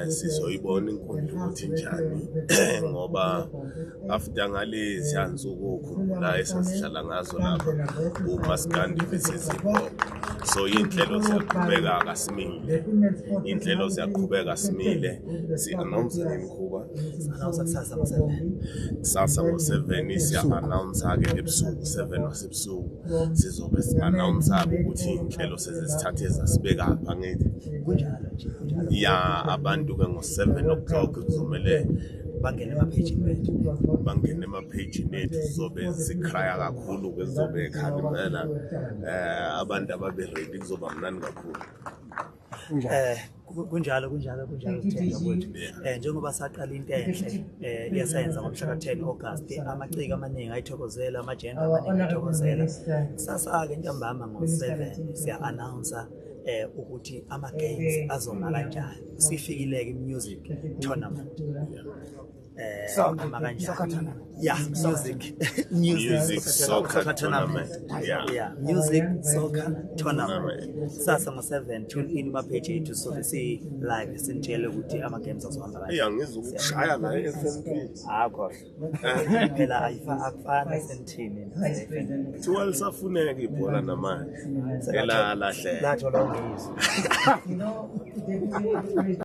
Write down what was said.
Sizoyibona inkundla ukuthi njani ngoba after ngaleziya nsuku okhumbula esasihlala ngazo lapha umaskandi versus hip hop, so iy'nhlelo ziyaqhubeka, kasimile, iy'nhlelo ziyaqhubeka simile. Si-announce nini, Khuba? Announce kusasa ngo-7. Kusasa ngo-7 siya-announce-ke, ebusuku 7 wasebusuku sizobe si-announce-ke ukuthi iy'nhlelo sezisithathe zasibekaphi, angithi? Kunjalo nje, kunjalo. Ya, abantu-ke ngo-7 o'clock kuzomele bangene emaphejini wethu. Bangene emaphejini ethu, sizobe sikhraya kakhulu-ke, sizobe ekhala impela. Abantu ababe ready, kuzoba mnandi kakhulu. Kunjalo, kunjalo, kunjalo, Sithemba kwethu. Njengoba saqala into enhle yesenza ngomhla ka-10 August, amaciko amaningi ayithokozela, amajenda amaningi ayithokozela. Kusasa-ke ntambama ngo-7 siya-announce ukuthi ama-games azoma kanjani. Sifikile-ke i-music tournament. Ama kanjani? Yeah, music. Music soccer tournament. Yeah. Yeah, music soccer tournament. Sasa ngo-7, tune in kuma-page ethu, sobe si-live sinitshele ukuthi ama-games azohamba kanjani. Eyi, angizwa ukushaya la e-FNB. Ah, khohlwa phela, akufani sentini. Kuthiwa lisafuneka ibhola namanje elalahleka. Lathola ungizwe.